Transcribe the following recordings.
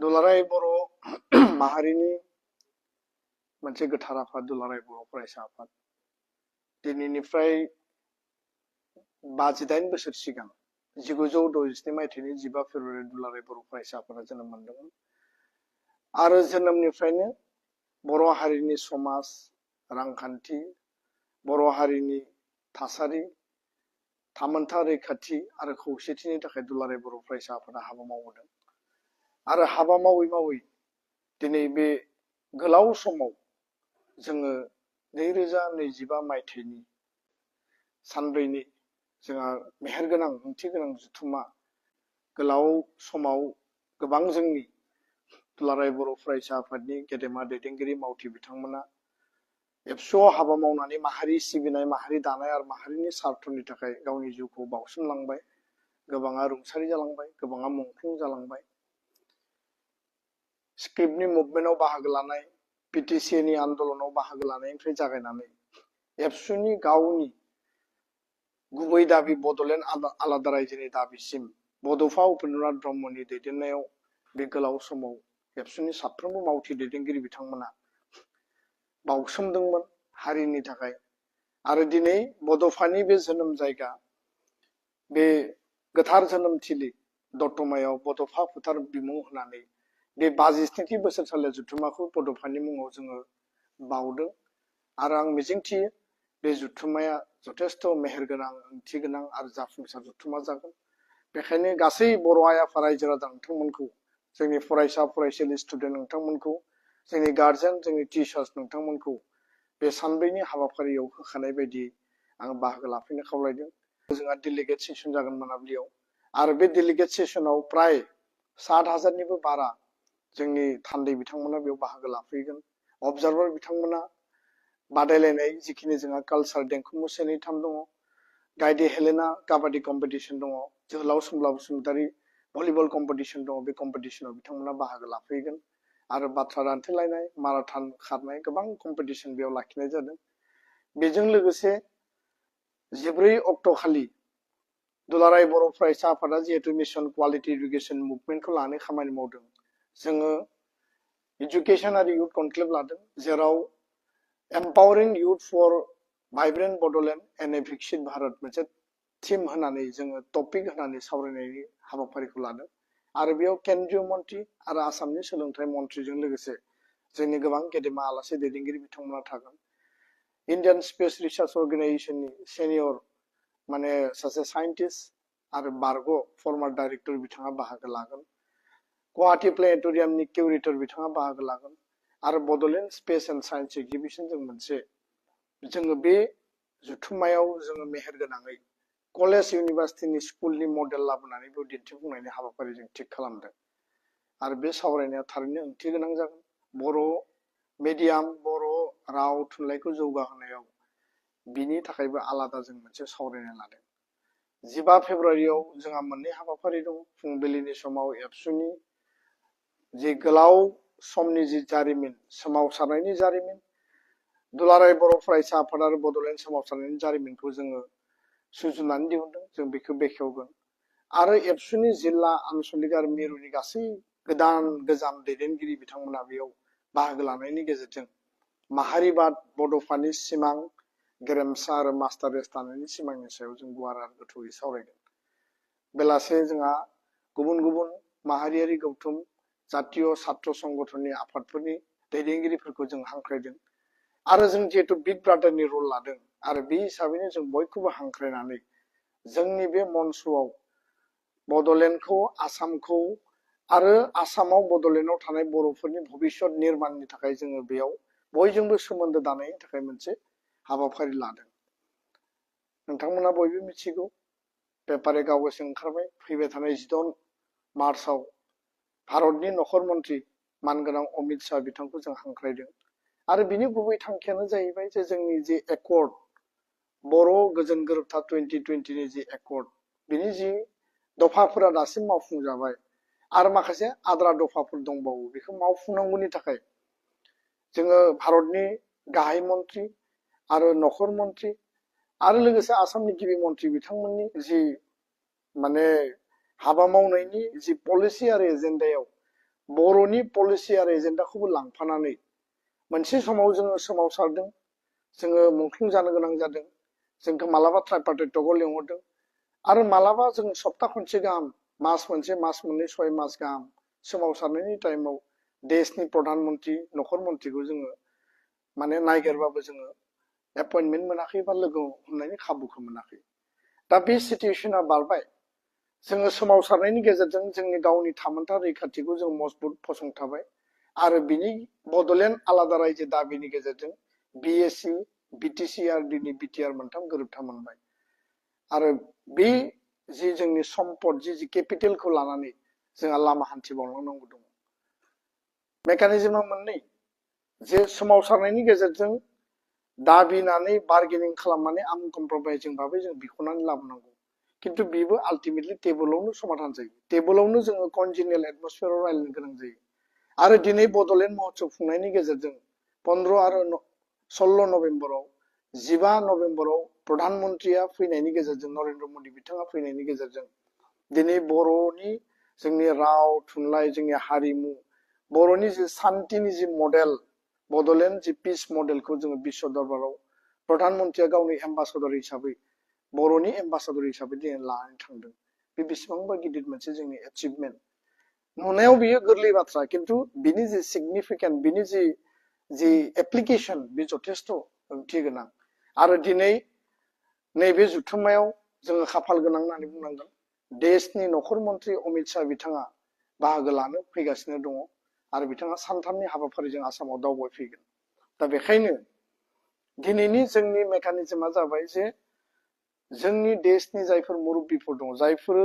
दुलाराय बर' माहारिनि मोनसे गोथार आफाद दुलाराय बर' फरायसा आफाद दिनैनिफ्राय 58 बोसोर सिगां 1967 मायथाइनि 15 फेब्रुवारि दुलाराय बर' फरायसा आफादा जोनोम मोनदोंमोन आरो जोनोमनिफ्रायनो बर' हारिनि समाज रांखान्थि बर' हारिनि थासारि थामोनथा रैखाथि आरो खौसेथिनि थाखाय दुलाराय बर' फरायसा आफादा हाबा मावबोदों आरो हाबा मावै मावै दिनै बे गोलाव समाव जोङो 2025 मायथाइनि सानब्रैनि जोंहा मेहेरगोनां ओंथिगोनां जुथुमा गोलाव समाव गोबां जोंनि दुलाराय बर' फरायसा आफादनि गेदेमा दैदेनगिरि मावथि बिथांमोना एबसुआव हाबा मावनानै माहारि सिबिनाय माहारि दानाय आरो माहारिनि सार्थनि थाखाय गावनि जिउखौ बाउसोमलांबाय गोबाङा रुंसारि जालांबाय गोबाङा मुंख्लं जालांबाय स्क्रिप्टनि मुभमेन्टआव बाहागो लानाय पिटिसिनि आन्दोलनाव बाहागो लानायनिफ्राय जागायनानै एबसुनि गावनि गुबै दाबि बड'लेण्ड आलादा रायजोनि दाबिसिम बड'फा उपेन्द्रनाथ ब्रह्मनि दैदेननायाव बे गोलाव समाव एबसुनि साफ्रोमबो मावथि दैदेनगिरि बिथांमोना बाउसोमदोंमोन हारिनि थाखाय आरो दिनै बड'फानि बे जोनोम जायगा बे गोथार जोनोमथिलि दतमायाव बड'फा फोथार बिमुं होनानै बे 52थि बोसोरसालिया जुथुमाखौ बड'फानि मुङाव जोङो बाउदों आरो आं मिजिंथियो बे जुथुमाया जथेस्थ' मेहेरगोनां ओंथिगोनां आरो जाफुंसार जुथुमा जागोन बेखायनो गासै बर' आइ आफा रायजो राजा नोंथांमोनखौ जोंनि फरायसा फरायसुलि स्टुडेन्ट नोंथांमोनखौ जोंनि गार्जेन जोंनि टिचार्स नोंथांमोनखौ बे सानब्रैनि हाबाफारियाव होखानाय बायदि आं बाहागो लाफैनो खावलायदों जोंहा डेलिगेट सेसन जागोन मोनाबिलियाव आरो बे डेलिगेट सेसनाव प्राय 7,000निबो बारा जोंनि थान्दै बिथांमोना बेयाव बाहागो लाफैगोन अबजार्भार बिथांमोना बादायलायनाय जिखिनि जोंहा कालचार देंखो मोसानाय 3 दङ गाइदे हेलेना काबादि कम्पिटिशन दङ जोहोलाव सोमब्ला बसुमतारी भलिबल कम्पिटिशन दङ बे कम्पिटिशनाव बिथांमोना बाहागो लाफैगोन आरो बाथ्रा दान्थेलायनाय माराथन खारनाय गोबां कम्पिटिशन बेयाव लाखिनाय जादों बेजों लोगोसे 14 अक्ट' खालि दुलाराय बर' फरायसा आफादा जिहेतु मिशन क्वालिटी एडुकेशन मुभमेन्टखौ लानानै खामानि मावदों जोङो एजुकेशन आरो इउथ कनक्लेव लादों जेराव empowering youth for vibrant Bodoland and a Viksit Bharat मोनसे थीम होनानै जोङो टपिक होनानै सावरायनायनि हाबाफारिखौ लादों आरो बेयाव केन्द्रीय मन्त्रि आरो आसामनि सोलोंथाइ मन्थ्रिजों लोगोसे जोंनि गोबां गेदेमा आलासि दैदेनगिरि बिथांमोना थागोन इन्डियान स्पेस रिसार्च अर्गेनाइजेशननि सेनियर माने सासे साइन्टिस्ट आरो बारग' फर्मार डाइरेक्टर बिथाङा बाहागो लागोन गुवाहाटी प्लेनेटरियामनि किउरेटर बिथाङा बाहागो लागोन आरो Bodoland space and science exhibition जों मोनसे जोङो बे जुथुमायाव जोङो मेहेरगोनाङै कलेज इउनिभार्सिटिनि स्कुलनि मडेल लाबोनानै बेयाव दिन्थिफुंनायनि हाबाफारि जों थिग खालामदों आरो बे सावरायनाया थारैनो ओंथि गोनां जागोन बर' मिडियाम बर' राव थुनलाइखौ जौगाहोनायाव बिनि थाखायबो आलादा जों मोनसे सावरायनाय लादों 15 फेब्रुवारियाव जोंहा मोननै हाबाफारि दं फुंबिलिनि समाव एबसुनि जे गोलाव समनि जि जारिमिन सोमावसारनायनि जारिमिन दुलाराय बर' फरायसा आफाद आरो बड'लेण्ड सोमावसारनायनि जारिमिनखौ जोङो सुजुनानै दिहुनदों जों बेखौ बेखेवगोन आरो एबसुनि जिल्ला आनसलिक आरो मिरुनि गासै गोदान गोजाम दैदेनगिरि बिथांमोना बेयाव बाहागो लानायनि गेजेरजों माहारिबाद बड'फानि सिमां गेरेमसा आरो मास्टार रेस दानायनि सिमांनि सायाव जों गुवार आरो गोथौयै सावरायगोन बेलासे जोंहा गुबुन गुबुन माहारियारि गौथुम जातीय छात्र संगठननि आफादफोरनि दैदेनगिरिफोरखौ जों हांख्रायदों आरो जों जिहेतु बिग ब्रादारनि रल लादों आरो बे हिसाबैनो जों बयखौबो हांख्रायनानै जोंनि बे मन्चआव बड'लेण्डखौ आसामखौ आरो आसामाव बड'लेण्डआव थानाय बर'फोरनि भबिष्यत निर्माणनि थाखाय जोङो बेयाव बयजोंबो सोमोन्दो दानायनि थाखाय मोनसे हाबाफारि लादों नोंथांमोना बयबो मिथिगौ पेपारे गावगासिनो ओंखारबाय फैबाय थानाय 16 मार्चआव भारतनि नखर मन्त्रि मानगोनां अमित शाह बिथांखौ जों हांख्रायदों आरो बिनि गुबै थांखियानो जाहैबाय जे जोंनि जे एकर्ड बर' गोजोन गोरोबथा 2020 नि जि एकर्ड बिनि जि दफाफोरा दासिम मावफुंजाबाय आरो माखासे आद्रा दफाफोर दंबावो बेखौ मावफुंनांगौनि थाखाय जोङो भारतनि गाहाय मन्त्रि आरो नखर मन्त्रि आरो लोगोसे आसामनि गिबि मन्त्रि बिथांमोननि जि माने हाबा मावनायनि जि पलिसि आरो एजेन्डायाव बर'नि पलिसि आरो एजेन्डाखौबो लांफानानै मोनसे समाव जोङो सोमावसारदों जोङो मुंख्लं जानो गोनां जादों जोंखौ मालाबा ट्राइपार्टाइटआव लेंहरदों आरो मालाबा जों सप्ता खनसे गाहाम मास मोनसे मास मोननै 6 मास गाहाम सोमावसारनायनि टाइमाव देशनि प्रधान मन्त्रि नखर मन्त्रिखौ जोङो माने नायगिरबाबो जोङो एपइन्टमेन्ट मोनाखै बा लोगो हमनायनि खाबुखौ मोनाखै दा बे सिचुएशना बारबाय जोङो सोमावसारनायनि गेजेरजों जोंनि गावनि थामोनथा रैखाथिखौ जों मजबुत फसंथाबाय आरो बिनि बडलेण्ड आलादा रायजो दाबिनि गेजेरजों बिएसि बिटिसि आरो दिनै बिटिआर मोनथाम गोरोबथा मोनबाय आरो बे जि जोंनि सम्पद जि केपिटेलखौ लानानै जोंहा लामा हान्थिबावलांनांगौ दङ मेकानिजमा मोननै जे सोमावसारनायनि गेजेरजों दाबिनानै बार्गेनिं खालामनानै आनकम्प्रमाइजिं भाबै जों बिख'नानै लाबोनांगौ किन्तु बेबो आल्टिमेटलि टेबोलावनो समाधान जायो टेबोलावनो जोङो कन्जिनियेल एटमस्फियाराव रायज्लायनो गोनां जायो आरो दिनै बडलेण्ड महत्सब खुंनायनि गेजेरजों 15 आरो 16 नभेम्बराव 15 नभेम्बराव प्रधानमन्त्रिया फैनायनि गेजेरजों नरेन्द्र मोदी बिथाङा फैनायनि गेजेरजों दिनै बर'नि जोंनि राव थुनलाइ जोंनि हारिमु बर'नि जि सान्थिनि जि मडेल बडलेण्ड जि पिस मडेलखौ जोङो विश्व दरबाराव प्रधानमन्त्रिया गावनि एम्बासाडर हिसाबै बर'नि एम्बासाडर हिसाबै दिनै लानानै थांदों बे बेसेबांबा गिदिर मोनसे जोंनि एचिभमेन्ट नुनायाव बियो गोरलै बाथ्रा किन्तु बिनि जि सिगनिफिकेन्ट बिनि जि एप्लिकेशन बे जथेस्थ ओंथि गोनां आरो दिनै नैबे जुथुम्मायाव जोङो खाफाल गोनां होननानै बुंनांगोन देशनि नखर मन्त्रि अमित शाह बिथाङा बाहागो लानो फैगासिनो दङ आरो बिथाङा सानथामनि हाबाफारिजों आसामाव दावबायफैगोन दा बेखायनो दिनैनि जोंनि मेकानिजमा जाबाय जे जोंनि देशनि जायफोर मुरब्बिफोर दङ जायफोर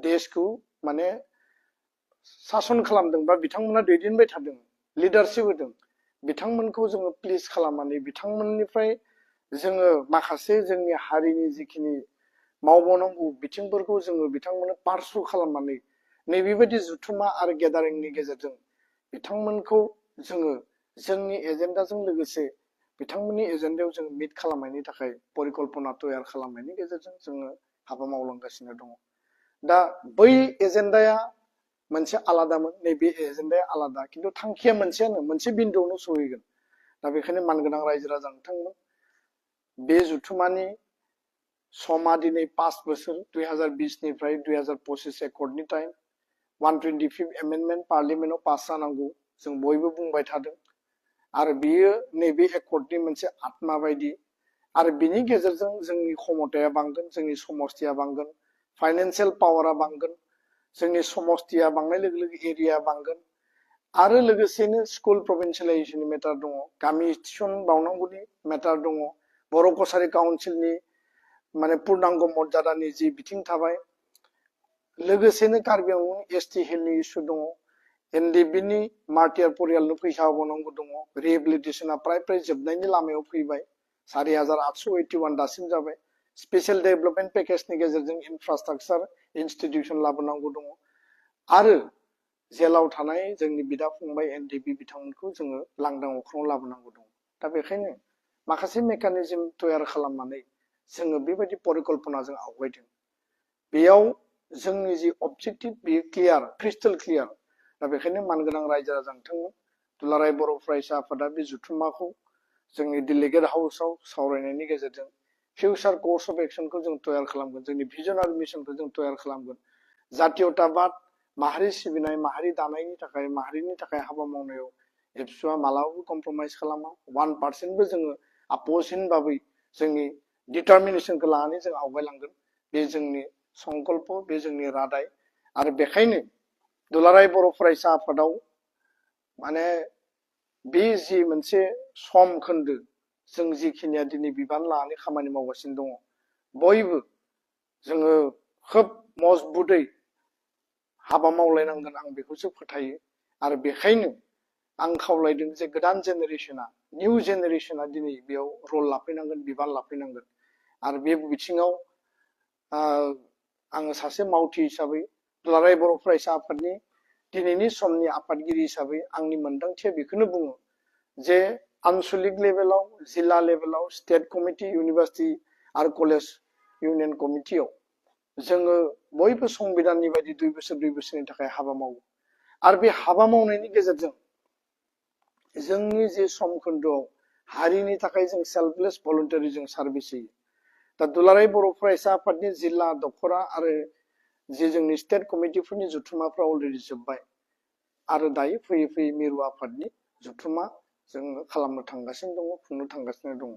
देशखौ माने सासन खालामदों बा बिथांमोना दैदेनबाय थादों लिडारशिप होदों बिथांमोनखौ जोङो प्लिज खालामनानै बिथांमोननिफ्राय जोङो माखासे जोंनि हारिनि जिखिनि मावबावनांगौ बिथिंफोरखौ जोङो बिथांमोननो पारसु खालामनानै नैबेबायदि जुथुमा आरो गेदारिंनि गेजेरजों बिथांमोनखौ जोङो जोंनि एजेन्डाजों लोगोसे बिथांमोननि एजेन्डायाव जों मिट खालामनायनि थाखाय परिकल्पना तयार खालामनायनि गेजेरजों जोङो हाबा मावलांगासिनो दङ दा बै एजेन्डाया मोनसे आलादामोन नैबे एजेन्डाया आलादा किन्तु थांखिया मोनसेयानो मोनसे बिन्दुआवनो सहैगोन दा बेखायनो मानगोनां रायजो राजा नोंथांमोन बे जुथुमानि समा दिनै 5 बोसोर 2020 निफ्राय 2025 एकर्डनि टाइम 125 एमेन्डमेन्ट पार्लियामेन्टआव पास जानांगौ जों बयबो बुंबाय थादों आरो बियो नैबे एकर्डनि मोनसे आत्मा बायदि आरो बिनि गेजेरजों जोंनि क्षमताया बांगोन जोंनि समस्थिया बांगोन फाइनान्सियेल पावारा बांगोन जोंनि समस्थिया बांनाय लोगो लोगो एरिया बांगोन आरो लोगोसेनो स्कुल प्रभिन्सियेलाइजेसननि मेटार दङ गामि थिसनबावनांगौनि मेटार दङ बर' कसारी काउन्सिलनि माने पुर्णांग मर्यादानि जि बिथिं थाबाय लोगोसेनो कार्बि आंलं एसटि हिलनि इस्यु दङ एनडिबिनि मार्टियार परियालनो फैसा होबावनांगौ दङ रिहेबिलिटेसना प्राय जोबनायनि लामायाव फैबाय 4881 दासिम जाबाय स्पेशल डेभेलपमेन्ट पेकेजनि गेजेरजों इनफ्रास्ट्राक्चार इनस्टिट्यूशन लाबोनांगौ दङ आरो जेलाव थानाय जोंनि बिदा फंबाय एनडिबि बिथांमोनखौ जोङो लांदां अख्राङाव लाबोनांगौ दङ दा बेखायनो माखासे मेकानिजम तयार खालामनानै जोङो बेबायदि परिकल्पनाजों आवगायदों बेयाव जोंनि जि अबजेक्टिभ बेयो क्लियार क्रिस्टल क्लियार दा बेखायनो मानगोनां रायजो राजा नोंथांमोन दुलाराय बर' फरायसा आफादा बे जुथुम्माखौ जोंनि डेलिगेट हाउसआव सावरायनायनि गेजेरजों फिउचार कर्स अफ एक्शनखौ जों तयार खालामगोन जोंनि भिजन आरो मिशनखौ जों तयार खालामगोन जातीयताबाद माहारि सिबिनाय माहारि दानायनि थाखाय माहारिनि थाखाय हाबा मावनायाव एबसुआ मालाबाबो कम्प्रमाइज खालामा 1% जोङो आपोजिन भाबै जोंनि डिटारमिनेशनखौ लानानै जों आवगायलांगोन बे जोंनि संकल्प बे जोंनि रादाय आरो बेखायनो दुलाराय बर' फरायसा आफादाव माने बे जि मोनसे सम खोन्दो जों जिखिनिया दिनै बिबान लानानै खामानि मावगासिनो दङ बयबो जोङो खोब मजबुतै हाबा मावलायनांगोन आं बेखौसो फोथायो आरो बेखायनो आं खावलायदों जे गोदान जेनेरेशना निउ जेनेरेशना दिनै बेयाव रल लाफैनांगोन बिबान लाफैनांगोन आरो बे बिथिङाव आङो सासे मावथि हिसाबै दुलाराय बर' फरायसा आफादनि दिनैनि समनि आफादगिरि हिसाबै आंनि मोनदांथिया बेखौनो बुङो जे आनसलिक लेभेलाव जिल्ला लेभेलाव स्टेट कमिटि इउनिभार्सिटि आरो कलेज इउनियन कमिटियाव जोङो बयबो संबिधाननि बायदि 2 बोसोरनि थाखाय हाबा मावो आरो बे हाबा मावनायनि गेजेरजों जोंनि जे सम खोन्दोआव हारिनि थाखाय जों सेल्फलेस भलुन्टारि जों सार्भिस होयो। दा दुलाराय बर' फरायसा आफादनि जिल्ला दखरा आरो जे जोंनि स्टेट कमिटिफोरनि जथुम्माफ्रा अलरेडि जोब्बाय आरो दायो फैयै फैयै मिरु आफादनि जथुम्मा जोङो खालामनो थांगासिनो दङ, खुंनो थांगासिनो दङ।